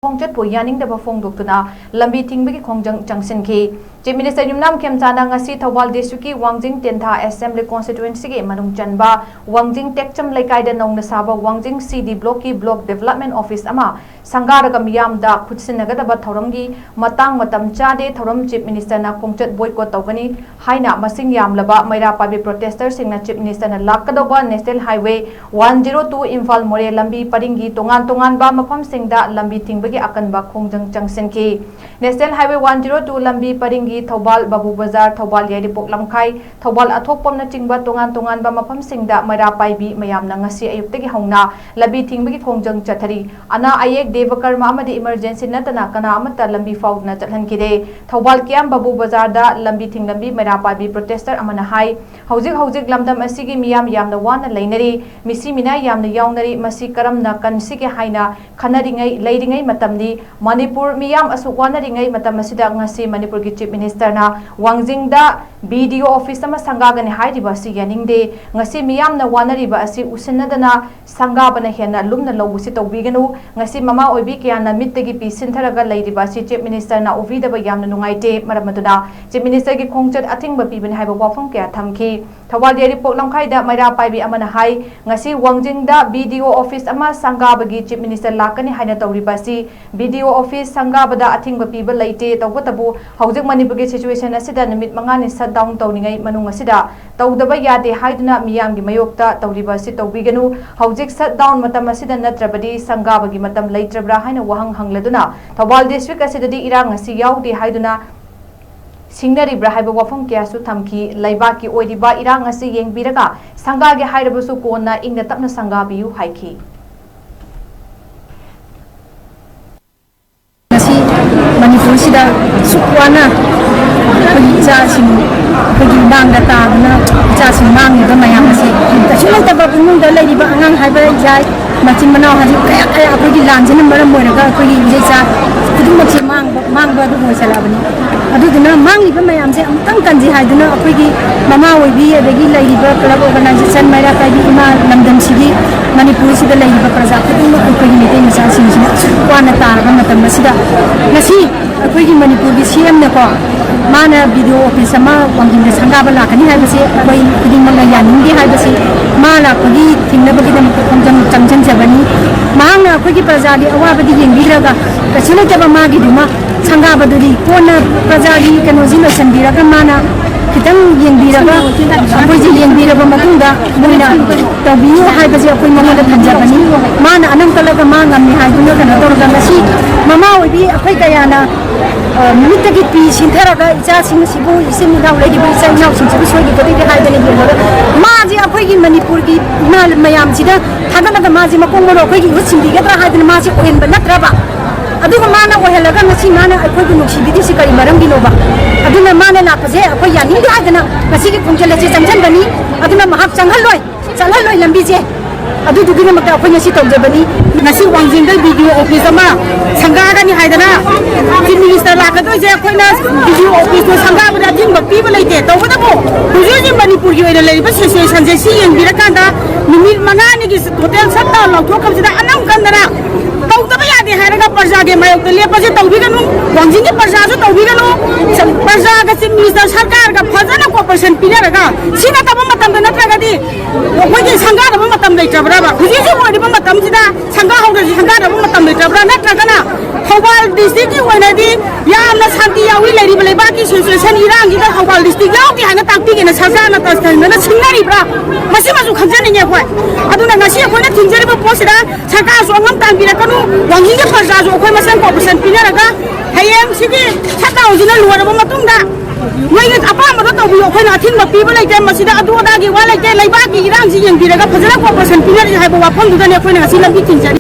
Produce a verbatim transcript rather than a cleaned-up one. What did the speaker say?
ꯈꯣꯡꯆꯠꯄꯨ ꯌꯥꯅꯤꯡꯗꯕ ꯐꯣꯡꯗꯣꯛꯇꯨꯅ ꯂꯝꯕꯤ ꯊꯤꯡꯕꯒꯤ ꯈꯣꯡꯖꯪ ꯆꯪꯁꯤꯟꯈꯤ꯫ Chief Minister ꯌꯨꯝꯅꯥꯝ ꯈꯦꯝꯆꯥꯅ ꯉꯁꯤ ꯊꯧꯕꯥꯜ districtꯀꯤ ꯋꯥꯡꯖꯤꯡ ꯇꯦꯟꯊꯥ Assembly Constituencyꯒꯤ ꯃꯅꯨꯡ ꯆꯟꯕ ꯋꯥꯡꯖꯤꯡ ꯇꯦꯛꯆꯝ ꯂꯩꯀꯥꯏꯗ ꯅꯧꯅ ꯁꯥꯕ ꯋꯥꯡꯖꯤꯡ C D Blockꯀꯤ Block Development Office ꯑꯃ ꯁꯪꯒꯥꯔꯒ ꯃꯤꯌꯥꯝꯗ ꯈꯨꯠꯁꯤꯟꯅꯒꯗꯕ ꯊꯧꯔꯝꯒꯤ ꯃꯇꯥꯡ ꯃꯇꯝ ꯆꯥꯗꯦ, ꯊꯧꯔꯝ Chief Ministerꯅ ꯈꯣꯡꯆꯠ boycott ꯇꯧꯒꯅꯤ ꯍꯥꯏꯅ ꯃꯁꯤꯡ ꯌꯥꯝꯂꯕ ꯃꯩꯔꯥ ꯄꯥꯏꯕꯤ protesters ꯁꯤꯡꯅ Chief Ministerꯅ ꯂꯥꯛꯀꯗꯧꯕ National Highway one zero two Imphal ꯃꯣꯔꯦ ꯂꯝꯕꯤ ꯄꯔꯤꯡꯒꯤ ꯇꯣꯉꯥꯟ ꯇꯣꯉꯥꯟꯕ ꯃꯐꯝꯁꯤꯡꯗ ꯂꯝꯕꯤ ꯊꯤꯡꯕꯒꯤ ꯑꯀꯟꯕ ꯈꯣꯡꯖꯪ ꯆꯪꯁꯤꯟꯈꯤ꯫ National Highway one zero two ꯂꯝꯕꯤ ꯄꯔꯤꯡꯒꯤ ꯊꯧꯕꯥꯜ ꯕꯥꯕꯨ ꯕꯖꯥꯔ, ꯊꯧꯕꯥꯜ ꯌꯥꯏꯔꯤꯄꯣꯛ ꯂꯝꯈꯥꯏ, ꯊꯧꯕꯥꯜ ꯑꯊꯣꯛꯄꯝꯅꯆꯤꯡꯕ ꯇꯣꯉꯥꯟ ꯇꯣꯉꯥꯟꯕ ꯃꯐꯝꯁꯤꯡꯗ ꯃꯩꯔꯥ ꯄꯥꯏꯕꯤ ꯃꯌꯥꯝꯅ ꯉꯁꯤ ꯑꯌꯨꯛꯇꯒꯤ ꯍꯧꯅ ꯂꯝꯕꯤ ꯊꯤꯡꯕꯒꯤ ꯈꯣꯡꯖꯪ ꯆꯠꯊꯔꯤ꯫ ꯑꯅꯥ ꯑꯌꯦꯛ, ꯗꯦꯕ ꯀꯔꯃ ꯑꯃꯗꯤ emergency ꯅꯠꯇꯅ ꯀꯅꯥ ꯑꯃꯠꯇ ꯂꯝꯕꯤ ꯐꯥꯎꯗꯨꯅ ꯆꯠꯍꯟꯈꯤꯗꯦ꯫ ꯊꯧꯕꯥꯜ ꯀꯤꯌꯥꯝ ꯕꯥꯕꯨ ꯕꯖꯥꯔꯗ ꯂꯝꯕꯤ ꯊꯤꯡꯂꯝꯕꯤ ꯃꯩꯔꯥ ꯄꯥꯏꯕꯤ protester ꯑꯃꯅ ꯍꯥꯏ, ꯍꯧꯖꯤꯛ ꯍꯧꯖꯤꯛ ꯂꯝꯗꯝ ꯑꯁꯤꯒꯤ ꯃꯤꯌꯥꯝ ꯌꯥꯝꯅ ꯋꯥꯅ ꯂꯩꯅꯔꯤ, ꯃꯤꯁꯤ ꯃꯤꯅꯥꯏ ꯌꯥꯝꯅ ꯌꯥꯎꯅꯔꯤ, ꯃꯁꯤ ꯀꯔꯝꯅ ꯀꯟꯁꯤꯒꯦ ꯍꯥꯏꯅ ꯈꯟꯅꯔꯤꯉꯩ ꯂꯩꯔꯤꯉꯩ ꯃꯇꯝꯅꯤ꯫ ꯃꯅꯤꯄꯨꯔ ꯃꯤꯌꯥꯝ ꯑꯁꯨꯛ ꯋꯥꯅꯔꯤꯉꯩ ꯃꯇꯝ ꯑꯁꯤꯗ ꯉꯁꯤ ꯃꯅꯤꯄꯨꯔꯒꯤ Chief Ministerꯅ ꯋꯥꯡꯖꯤꯡꯗ B D O office ꯑꯃ ꯁꯪꯒꯥꯒꯅꯤ ꯍꯥꯏꯔꯤꯕ ꯑꯁꯤ ꯌꯥꯅꯤꯡꯗꯦ꯫ ꯉꯁꯤ ꯃꯤꯌꯥꯝꯅ ꯋꯥꯅꯔꯤꯕ ꯑꯁꯤ ꯎꯁꯤꯟꯅꯗꯅ ꯁꯪꯒꯥꯕꯅ ꯍꯦꯟꯅ ꯂꯨꯝꯅ ꯂꯧꯕꯁꯤ ꯇꯧꯕꯤꯒꯅꯨ꯫ ꯉꯁꯤ ꯃꯃꯥ ꯑꯣꯏꯕꯤ ꯀꯌꯥꯅ ꯃꯤꯠꯇꯒꯤ ꯄꯤ ꯁꯤꯟꯊꯔꯒ ꯂꯩꯔꯤꯕ ꯑꯁꯤ Chief Ministerꯅ ꯎꯕꯤꯗꯕ ꯌꯥꯝꯅ ꯅꯨꯡꯉꯥꯏꯇꯦ꯫ ꯃꯔꯝ ꯑꯗꯨꯅ Chief Ministerꯒꯤ ꯈꯣꯡꯆꯠ ꯑꯊꯤꯡꯕ ꯄꯤꯕꯅꯤ ꯍꯥꯏꯕ ꯋꯥꯐꯝ ꯀꯌꯥ ꯊꯝꯈꯤ꯫ ꯊꯧꯕꯥꯜ ꯌꯥꯏꯔꯤꯄꯣꯛ ꯂꯝꯈꯥꯏꯗ ꯃꯩꯔꯥ ꯄꯥꯏꯕꯤ ꯑꯃꯅ ꯍꯥꯏ, ꯉꯁꯤ ꯋꯥꯡꯖꯤꯡꯗ B D O office ꯑꯃ ꯁꯪꯒꯥꯕꯒꯤ Chief Minister ꯂꯥꯛꯀꯅꯤ ꯍꯥꯏꯅ ꯇꯧꯔꯤꯕ ꯑꯁꯤ B D O office ꯁꯪꯒꯥꯕꯗ ꯑꯊꯤꯡꯕ ꯄꯤꯕ ꯂꯩꯇꯦ꯫ ꯇꯧꯕꯇꯕꯨ ꯍꯧꯖꯤꯛ ꯃꯅꯤꯄꯨꯔꯒꯤ situation ꯑꯁꯤꯗ ꯅꯨꯃꯤꯠ ꯃꯉꯥꯅꯤ shutdown ꯇꯧꯔꯤꯉꯩ ꯃꯅꯨꯡ ꯑꯁꯤꯗ ꯇꯧꯗꯕ ꯌꯥꯗꯦ ꯍꯥꯏꯗꯨꯅ ꯃꯤꯌꯥꯝꯒꯤ ꯃꯥꯌꯣꯛꯇ ꯇꯧꯔꯤꯕ ꯑꯁꯤ ꯇꯧꯕꯤꯒꯅꯨ꯫ ꯍꯧꯖꯤꯛ shutdown ꯃꯇꯝ ꯑꯁꯤꯗ ꯅꯠꯇ꯭ꯔꯕꯗꯤ ꯁꯪꯒꯥꯕꯒꯤ ꯃꯇꯝ ꯂꯩꯇ꯭ꯔꯕ꯭ꯔꯥ ꯍꯥꯏꯅ ꯋꯥꯍꯪ ꯍꯪꯂꯗꯨꯅ ꯊꯧꯕꯥꯜ district ꯑꯁꯤꯗꯗꯤ ꯏꯔꯥꯡ ꯑꯁꯤ ꯌꯥꯎꯗꯦ ꯍꯥꯏꯗꯨꯅ ꯁꯤꯡꯅꯔꯤꯕ꯭ꯔꯥ ꯍꯥꯏꯕ ꯋꯥꯐꯝ ꯀꯌꯥꯁꯨ ꯊꯝꯈꯤ꯫ ꯂꯩꯕꯥꯛꯀꯤ ꯑꯣꯏꯔꯤꯕ ꯏꯔꯥꯡ ꯑꯁꯤ ꯌꯦꯡꯕꯤꯔꯒ ꯁꯪꯒꯥꯒꯦ ꯍꯥꯏꯔꯕꯁꯨ ꯀꯣꯟꯅ ꯏꯪꯅ ꯇꯞꯅ ꯁꯪꯒꯥꯕꯤꯌꯨ ꯍꯥꯏꯈꯤ꯫ ꯉꯁꯤ ꯃꯅꯤꯄꯨꯔꯁꯤꯗ ꯁꯨꯛ ꯋꯥꯅ ꯑꯩꯈꯣꯏꯒꯤ ꯏꯆꯥꯁꯤꯡ, ꯑꯩꯈꯣꯏꯒꯤ ꯏꯔꯥꯡꯗ ꯇꯥꯗꯨꯅ ꯏꯆꯥꯁꯤꯡ ꯃꯥꯡꯂꯤꯕ ꯃꯌꯥꯝ ꯑꯁꯤ ꯀꯩꯁꯨ ꯂꯩꯇꯕ ꯏꯃꯨꯡꯗ ꯂꯩꯔꯤꯕ ꯑꯉꯥꯡ ꯍꯥꯏꯕ ꯌꯥꯏ, ꯃꯆꯤꯟ ꯃꯅꯥꯎ ꯍꯧꯖꯤꯛ ꯀꯌꯥ ꯀꯌꯥ ꯑꯩꯈꯣꯏꯒꯤ ꯂꯥꯟꯁꯤꯅ ꯃꯔꯝ ꯑꯣꯏꯔꯒ ꯑꯩꯈꯣꯏꯒꯤ ꯏꯆꯥ ꯈꯨꯗꯤꯡꯃꯛꯁꯦ ꯃꯥꯡꯕ, ꯃꯥꯡꯕ ꯑꯗꯨ ꯑꯣꯏꯁꯜꯂꯛꯑꯕꯅꯤ꯫ ꯑꯗꯨꯗꯨꯅ ꯃꯥꯡꯂꯤꯕ ꯃꯌꯥꯝꯁꯦ ꯑꯃꯨꯛꯇꯪ ꯀꯟꯁꯤ ꯍꯥꯏꯗꯨꯅ ꯑꯩꯈꯣꯏꯒꯤ ꯃꯃꯥ ꯑꯣꯏꯕꯤ, ꯑꯗꯒꯤ ꯂꯩꯔꯤꯕ club organization, ꯃꯩꯔꯥ ꯄꯥꯏꯕꯤ ꯏꯃꯥ, ꯂꯝꯗꯝꯁꯤꯒꯤ, ꯃꯅꯤꯄꯨꯔꯁꯤꯗ ꯂꯩꯔꯤꯕ ꯄ꯭ꯔꯖꯥ ꯈꯨꯗꯤꯡꯃꯛ ꯑꯩꯈꯣꯏꯒꯤ ꯃꯩꯇꯩ ꯃꯆꯥꯁꯤꯡꯁꯤꯅ ꯑꯁꯨꯛ ꯋꯥꯅ ꯇꯥꯔꯕ ꯃꯇꯝ ꯑꯁꯤꯗ, ꯉꯁꯤ ꯑꯩꯈꯣꯏꯒꯤ ꯃꯅꯤꯄꯨꯔꯒꯤ C M ꯅꯀꯣ, ꯃꯥꯅ B D O office ꯑꯃ ꯋꯥꯡꯖꯤꯡꯗ ꯁꯪꯒꯥꯕ ꯂꯥꯛꯀꯅꯤ ꯍꯥꯏꯕꯁꯦ ꯑꯩꯈꯣꯏ ꯈꯨꯗꯤꯡꯃꯛꯅ ꯌꯥꯅꯤꯡꯗꯦ ꯍꯥꯏꯕꯁꯤ ꯃꯥ ꯂꯥꯛꯄꯒꯤ ꯊꯤꯡꯅꯕꯒꯤꯗꯃꯛꯇ ꯈꯣꯡꯖꯪ ꯆꯪꯁꯤꯟꯖꯕꯅꯤ꯫ ꯃꯍꯥꯛꯅ ꯑꯩꯈꯣꯏꯒꯤ ꯄ꯭ꯔꯖꯥꯒꯤ ꯑꯋꯥꯕꯗꯤ ꯌꯦꯡꯕꯤꯗ꯭ꯔꯒ ꯀꯩꯁꯨ ꯂꯩꯇꯕ ꯃꯥꯒꯤꯗꯨꯃ ꯁꯪꯒꯥꯕꯗꯨꯗꯤ ꯀꯣꯟꯅ ꯄ꯭ꯔꯖꯥꯒꯤ ꯀꯩꯅꯣꯁꯤ ꯂꯣꯏꯁꯤꯟꯕꯤꯔꯒ ꯃꯥꯅ ꯈꯤꯇꯪ ꯌꯦꯡꯕꯤꯔꯒ, ꯑꯩꯈꯣꯏꯁꯦ ꯌꯦꯡꯕꯤꯔꯕ ꯃꯇꯨꯡꯗ ꯃꯣꯏꯅ ꯇꯧꯕꯤꯌꯨ ꯍꯥꯏꯕꯁꯦ ꯑꯩꯈꯣꯏ ꯃꯉꯣꯟꯗ ꯊꯝꯖꯕꯅꯤ꯫ ꯃꯥꯅ ꯑꯅꯪ ꯀꯜꯂꯒ ꯃꯥ ꯉꯝꯃꯤ ꯍꯥꯏꯗꯨꯅ ꯀꯩꯅꯣ ꯇꯧꯔꯒ ꯉꯁꯤ ꯃꯃꯥ ꯑꯣꯏꯕꯤ ꯑꯩꯈꯣꯏ ꯀꯌꯥꯅ, ꯑ, ꯃꯤꯠꯇꯒꯤ ꯄꯤ ꯁꯤꯟꯊꯔꯒ ꯏꯆꯥꯁꯤꯡ ꯑꯁꯤꯕꯨ, ꯏꯆꯤꯟ ꯏꯅꯥꯎ ꯂꯩꯔꯤꯕ ꯏꯆꯥ ꯏꯅꯥꯎꯁꯤꯡꯁꯤꯕꯨ ꯁꯣꯏꯈꯤꯒꯗꯣꯏꯅꯤ ꯍꯥꯏꯗꯅ ꯌꯦꯡꯂꯒ ꯃꯥꯁꯦ ꯑꯩꯈꯣꯏꯒꯤ ꯃꯅꯤꯄꯨꯔꯒꯤ ꯏꯃꯥ ꯃꯌꯥꯝꯁꯤꯗ ꯊꯥꯒꯠꯂꯒ ꯃꯥꯁꯦ ꯃꯀꯣꯛ ꯃꯔꯨ ꯑꯩꯈꯣꯏꯒꯤ ꯏꯍꯨꯠ ꯁꯤꯟꯕꯤꯒꯗ꯭ꯔꯥ ꯍꯥꯏꯗꯅ ꯃꯥꯁꯦ ꯑꯣꯏꯍꯟꯕ ꯅꯠꯇ꯭ꯔꯕ? ꯑꯗꯨꯒ ꯃꯥꯅ ꯑꯣꯏꯍꯜꯂꯒ ꯉꯁꯤ ꯃꯥꯅ ꯑꯩꯈꯣꯏꯕꯨ ꯅꯨꯡꯁꯤꯕꯤꯗ꯭ꯔꯤꯁꯤ ꯀꯔꯤ ꯃꯔꯝꯒꯤꯅꯣꯕ? ꯑꯗꯨꯅ ꯃꯥꯅ ꯂꯥꯛꯄꯁꯦ ꯑꯩꯈꯣꯏ ꯌꯥꯅꯤꯡꯗꯦ ꯍꯥꯏꯗꯅ ꯉꯁꯤꯒꯤ ꯈꯣꯡꯖꯦꯜ ꯑꯁꯦ ꯆꯪꯁꯤꯟꯕꯅꯤ꯫ ꯑꯗꯨꯅ ꯃꯍꯥꯛ ꯆꯪꯍꯜꯂꯣꯏ, ꯆꯠꯍꯜꯂꯣꯏ ꯂꯝꯕꯤꯁꯦ꯫ ꯑꯗꯨꯗꯨꯒꯤꯗꯃꯛꯇ ꯑꯩꯈꯣꯏ ꯉꯁꯤ ꯇꯧꯖꯕꯅꯤ꯫ ꯉꯁꯤ ꯋꯥꯡꯖꯤꯡꯗ B D O office ꯑꯃ ꯁꯪꯒꯥꯒꯅꯤ ꯍꯥꯏꯗꯅ Chief Minister ꯂꯥꯛꯀꯗꯣꯏꯁꯦ ꯑꯩꯈꯣꯏꯅ B D O office ꯇꯣ ꯁꯪꯒꯥꯕꯗ ꯑꯊꯤꯡꯕ ꯄꯤꯕ ꯂꯩꯇꯦ꯫ ꯇꯧꯕꯇꯕꯨ ꯍꯧꯖꯤꯛ ꯍꯧꯖꯤꯛ ꯃꯅꯤꯄꯨꯔꯒꯤ ꯑꯣꯏꯅ ꯂꯩꯔꯤꯕ situation ꯁꯦ ꯁꯤ ꯌꯦꯡꯕꯤꯔꯀꯥꯟꯗ ꯅꯨꯃꯤꯠ ꯃꯉꯥꯅꯤꯒꯤ total shutdown ꯂꯧꯊꯣꯛꯈ꯭ꯔꯕꯁꯤꯗ ꯑꯅꯝ ꯀꯟꯗꯅ ꯇꯧꯗꯕ ꯌꯥꯗꯦ ꯍꯥꯏꯔꯒ ꯄ꯭ꯔꯖꯥꯒꯤ ꯃꯥꯌꯣꯛꯇ ꯂꯦꯞꯄꯁꯦ ꯇꯧꯕꯤꯒꯅꯨ, ꯋꯥꯡꯖꯤꯡꯒꯤ ꯄ꯭ꯔꯖꯥꯁꯨ ꯇꯧꯕꯤꯒꯅꯨ꯫ ꯄ꯭ꯔꯖꯥꯒ Chief Minister ꯁꯔꯀꯥꯔꯒ ꯐꯖꯅ cooperation ꯄꯤꯅꯔꯒ ꯁꯤ ꯅꯠꯇꯕ ꯃꯇꯝꯗ ꯅꯠꯇ꯭ꯔꯒꯗꯤ ꯑꯩꯈꯣꯏꯒꯤ ꯁꯪꯒꯥꯗꯕ ꯃꯇꯝ ꯂꯩꯇ꯭ꯔꯕ꯭ꯔꯕ? ꯍꯧꯖꯤꯛ ꯍꯧꯖꯤꯛ ꯑꯣꯏꯔꯤꯕ ꯃꯇꯝꯁꯤꯗ ꯁꯪꯒꯥꯍꯧꯗ꯭ꯔꯗꯤ ꯁꯪꯒꯥꯗꯕ ꯃꯇꯝ ꯂꯩꯇ꯭ꯔꯕ꯭ꯔꯥ? ꯅꯠꯇ꯭ꯔꯒꯅ ꯊꯧꯕꯥꯜ district ꯀꯤ ꯑꯣꯏꯅꯗꯤ ꯌꯥꯝꯅ ꯁꯥꯟꯇꯤ ꯌꯥꯎꯏ, ꯂꯩꯔꯤꯕ ꯂꯩꯕꯥꯛꯀꯤ situation ꯏꯔꯥꯡꯁꯤꯗ ꯊꯧꯕꯥꯜ district ꯌꯥꯎꯗꯦ ꯍꯥꯏꯅ ꯇꯥꯛꯄꯤꯒꯦꯅ ꯁꯔꯀꯥꯔꯅ ꯇꯁꯦꯡꯅꯅ ꯁꯤꯡꯅꯔꯤꯕ꯭ꯔꯥ? ꯃꯁꯤꯃꯁꯨ ꯈꯪꯖꯅꯤꯡꯉꯦ ꯑꯩꯈꯣꯏ꯫ ꯑꯗꯨꯅ ꯉꯁꯤ ꯑꯩꯈꯣꯏꯅ ꯊꯤꯡꯖꯔꯤꯕ ꯄꯣꯠꯁꯤꯗ ꯁꯔꯀꯥꯔꯁꯨ ꯑꯉꯝ ꯇꯥꯟꯕꯤꯔꯛꯀꯅꯨ, ꯋꯥꯡꯖꯤꯡꯒꯤ ꯄ꯭ꯔꯖꯥꯁꯨ ꯑꯩꯈꯣꯏ ꯃꯁꯦꯟ cooperation ꯄꯤꯅꯔꯒ ꯍꯌꯦꯡ ꯁꯤꯒꯤ shutdown ꯁꯤꯅ ꯂꯣꯏꯔꯕ ꯃꯇꯨꯡꯗ ꯅꯣꯏꯒꯤ ꯑꯄꯥꯝꯕꯗꯣ ꯇꯧꯕꯤꯌꯨ, ꯑꯩꯈꯣꯏꯅ ꯑꯊꯤꯡꯕ ꯄꯤꯕ ꯂꯩꯇꯦ, ꯃꯁꯤꯗ ꯑꯗꯨ ꯑꯗꯥꯒꯤ ꯋꯥ ꯂꯩꯇꯦ, ꯂꯩꯕꯥꯛꯀꯤ ꯏꯔꯥꯡꯁꯤ ꯌꯦꯡꯕꯤꯔꯒ ꯐꯖꯅ cooperation ꯄꯤꯅꯔꯤ ꯍꯥꯏꯕ ꯋꯥꯐꯝꯗꯨꯗꯅꯦ ꯑꯩꯈꯣꯏꯅ ꯉꯁꯤ ꯂꯝꯕꯤ ꯊꯤꯡꯖꯔꯤ꯫